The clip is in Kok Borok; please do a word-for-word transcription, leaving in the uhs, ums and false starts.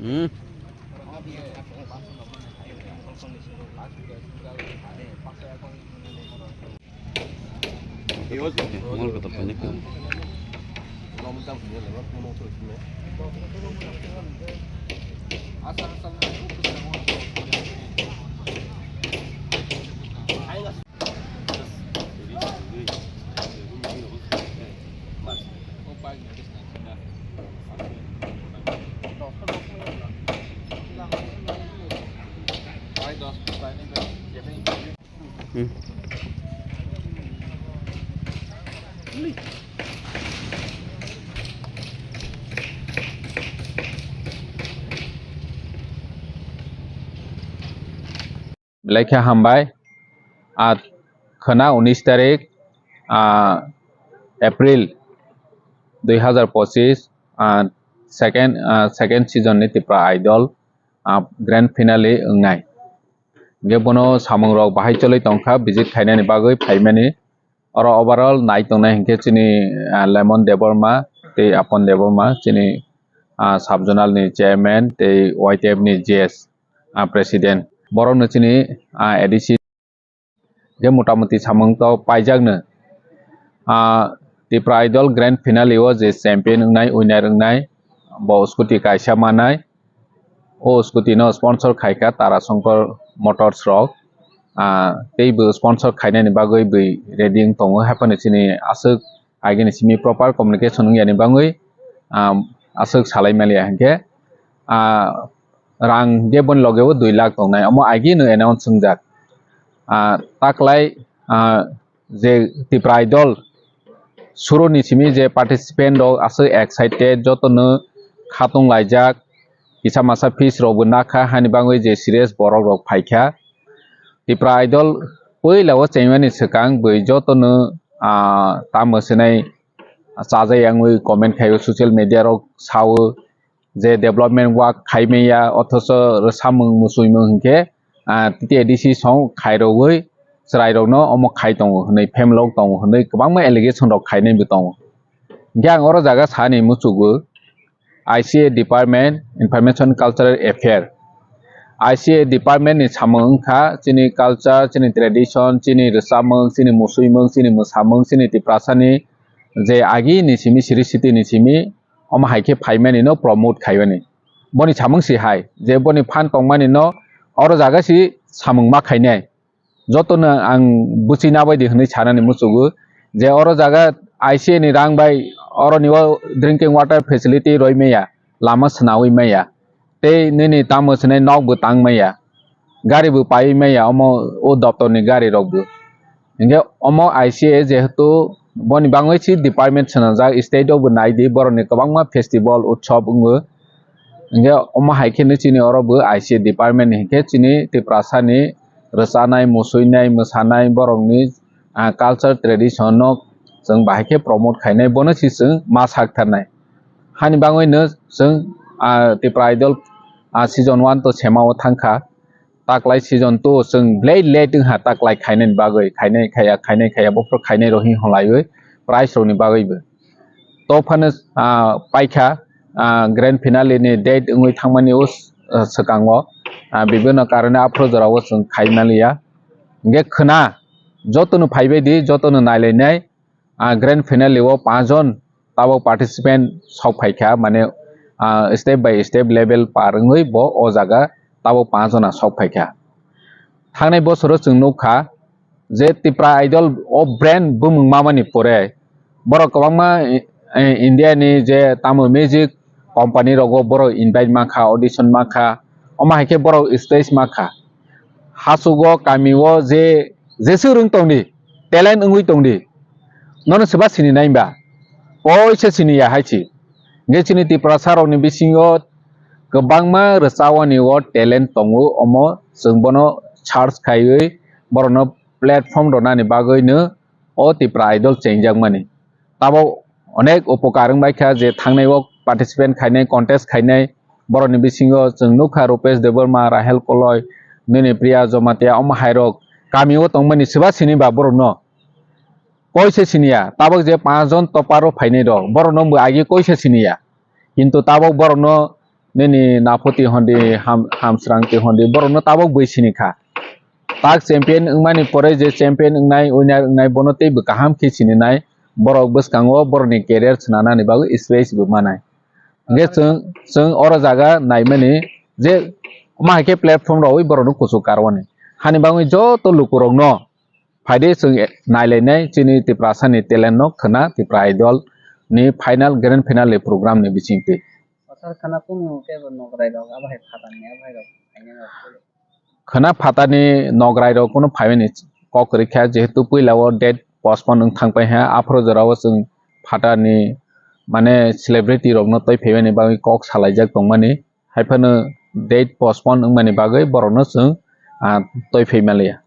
Hmm. Hmm. Belai khe hambai. Ah, khwna unis tarik, ah, April dui hazar pochis, ah, second, ah, second season ni Tipra Idol, ah, grand finale wngnai. Hingke bono samung rok bahai choli tongkha, visit khainani bagwi phaimani. Oro overall nai tongnai hinkhe chini, ah, Lemon Debbarma tei Apon Debbarma, chini, ah, sub zonal ni chairman tei Y T F ni G S, ah, president. Borokno chini, ah, A D C je motamuti samung to paijakno. Ah, Tipra Idol grand finale o je champion wngnai, winner wngnai, bo scooty kaisa manai. O scooty no sponsor khaikha Tara Shankar Motors rok. Ah, tei bo sponsor khainani bagwi bwi ready wng tongo. Haphano chini aswk agini simi proper communication wngyani bagwi, ah, aswk salai maliya hinkhe, ah, rang je boni loge o dui lakh tongnai, omo agino announce wngjak. Ah, taklai, ah, je Tipra Idol suru ni simi je participant rok aswk excited, jotono khatung laijak, kisa masa fees rok bo nakha, hani bagwi je serious borok rok phaikha. Tipra Idol puila o chengmani swkang bwi jotono, ah, tamo swnai chajai wngwi comment khaio, social media rok sao, je development work khaimaya, othocho rwsamung muchumung hinkhe, ah, T T A D C song khairogwi chwrairokno omo khai tongo hwnwi, phemelok tongo hwnwi kwbangma allegation rok khainaibo tongo. Hinkhe ang oro jaga sani muchugo, I C A department, Information Cultural Affair, I C A department ni samung wngkha chini culture, chini tradition, chini rwchapmung, chini muchumung, chini mwsamung, chini Tiprasani je agi ni simi, siri siti ni simi, omo hai khe phaimani no promote khaimani. Boni samung si hai, je boni phan tongmani no oro jaga si samung ma khainai. Jotono ang buchina bai di hwnwi sanani muchugo, je oro jaga I C A ni rang bai oro ni o drinking water facility roi maya, lama swnawi maya, tei nini tamo swnai nok bo tang maya, gari bo paiwi maya, omo o doptor ni gari rok bo. Hinkhe omo I C A jehetu boni bagwi si department swnamjak, state o bo nai di, borok ni kwbangma festival, utsob wngo. Hinkhe omo hai khe no chini oro bo I C A department ni hinkhe chini Tiprasa ni rwchanai, musuinai, mwsanai, borok ni, ah, culture tradition no chwng bahai khe promote khainai, bono si chwng ma sak tharnai. Hani bagwi no chwng, ah, Tipra Idol, ah, season one to sema o thangkha. Taklai season two chwng belai late wngha taklai khainani bagwi, khainai khaya, khainai khaya, bophuru khainai rok hinwi holaiwi prize rokni bagwibo. To phano, ah, paikha, ah, grand finale ni date wngwi thangmani o, ah, swkango, ah, bibino karone aphuru jorao chwng khai manliya. Hinkhe khwna jotono phaibai di, jotono nailainai, ah, grand finale o panch jon tabok participant sok phaikha, mane, ah, step by step level par wngwi bo o jaga tabok panch jona sok phaikha. Thangnai bosoro chwng nukha je Tipra Idol o brand bumung mamani pore borok kwbangma, eh, India ni je tamo music company rogo borok invite mankha, audition mankha, omo hai khe borok stage mankha. Hasugo, kamio je, jeswk rwng tongdi, talent wngwi tongdi, nono swba sini nai ba? Koisa sini ya hai si. Hinkhe chini Tiprasa rokni bisingo kwbangma rwchawani o talent tongo, omo chwng bono search khaiwi borokno platform rwnani bagwino o Tipra Idol chengjakmani. Tabok onek upokar wngbaikha je thangnai o participant khainai, contest khainai, Borokni bisingo chwng nukha Rupesh Debbarma, Rahel Koloi, nini Priya Jamatia, omo hairok kamio tongmani swba sini ba borokno? Koi se siniya, tabok je panch jon toparo phainai rok, borokno bo agi koi se siniya. Kintu tabok borokno nini Naphuti hondi, Ham-, Hamsrangti hondi, borokno tabok bui sini kha. Tak champion wngmani pore je champion wngnai, winner wngnai, bono teibo kaham khe sininai, borok bwskango borokni career swnanani bagwi space bo manai. Hwnkhe chwng, chwng oro jaga naimani je ma hai khe platform rogwi borokno kuchuk karwani. Hani bagwi joto lukurokno phaide chwng nailainai chini Tiprasani talent no khwna Tipra Idol ni final, grand final ni program ni bisingtwi. Asar khana kunu teibo nograi rok abo hai phatar ni abo hai rok khaina rok. Khwna phatarni nograi rok kunu phaimani kok kwrwi kha, jehetu puila o date postpone wng thang pai ha, aphuru jora o chwng phatarni mane celebrity rokno twi phaimani bagwi kok salaijak tongmani, haiphano date postpone wngmani bagwi borokno chwng, ah, twi phai manliya.